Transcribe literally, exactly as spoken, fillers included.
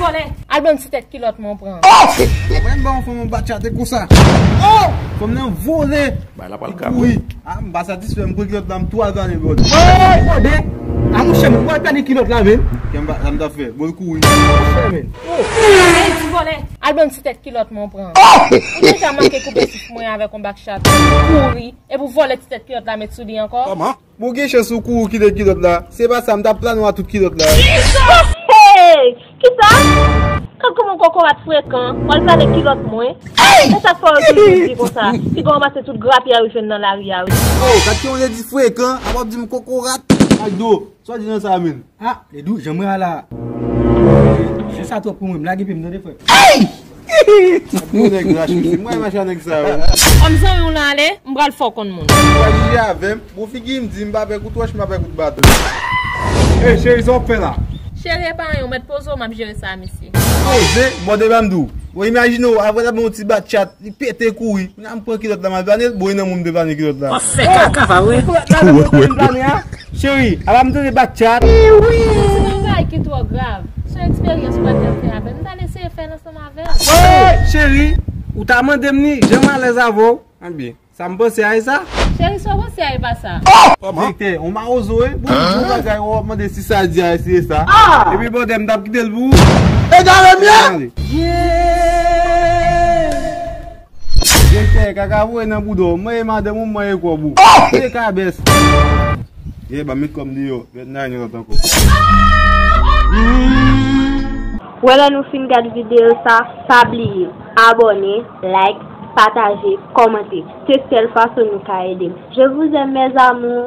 Al ban m ti tèt kilòt mwen pran. Mwen ba yon fanm yon bat chate konsa. Oh! Fanm nan vole. Bay la pral ka. Wi. Ah, m pa satisfè, m pran kilòt la, m tou al vale bòd. Woy, bòde. A monchè, mwen pral pèdi kilòt la, men. Kè m pa, sa m ta fè. Bon, l kouri. Monchè, men. Hey, ti vòlè. Al ban m ti tèt kilòt mwen pran. Ou deja manke koupe souf mwen avèk yon bak chate. Kouri. Epi w vòlè ti tèt kilòt la met sou li ankò. Kòman? Bon, gen chans ou kouri kite kilòt la. Se pa sa, m t ap plane w a tout kilòt la. Hey! Kisa? Gad kòman kokorat frekan. W al plane kilòt mwen. E sa k fè w toujou di konsa? Piga w ranmase tout grapya yo jwenn nan lari a, wi. Oh, gad ki yon ledi frekan, ap ap di m kokorat. Ak do, sa w di nan sa, menm? Ah, Ledou, jan mwen a la. Se sa twòp pou mwen, m lage pye m tande, frè. Yon nèg rach, mesye. Mwen mache a nèg sa yo. Kòm zanmi w lan ale, m pral fè w konn moun. Ou pa jije avè m. Bon, figi m di, m pa pè kout wòch, m pa pè kout baton. Ey, cheri, sa w ap fè la? Cheri, epa anyen, ou mèt poze w, m ap jere sa, mesye. Poze? Bon, devan m di w. Bon, imajine w, apre l ap yon ti bat chat, li pete kouri. Kounye a m pran kilòt la, m al plane l. Bon, e nan moun m te plane kilòt la. W ap fè kaka, pa vre? Kilòt la, nan moun m plane a. Cheri, apa m tande bat chat? Se pa yon bagay ki twò grav. Se yon eksperyans ou pral fè avè m. M t al eseye fè l ansanm avè w. Woy, cheri, ou ta mande m ni, jan m alèz avè w. Anben, sa m panse a e sa? Cheri, sa w panse a e pa sa? Direktè, on mawozo, wi. Bon, di yon bagay, w ap mande si sa di a e si e sa. Epi bòdè, m t ap kite l pou ou. E gade m ye! Direktè, kaka voye nan bouda w. Mwen e madanm ou, mwen e kòb ou. Se kabès. Ye, ba met kòm deyò. Ret nan yon lòt ankò. Wè lè nou fin gad videyo sa, pa bliye abòne, like, pataje, kòmante. Se sèl fason nou ka ede m. Je vous aime, mes amours.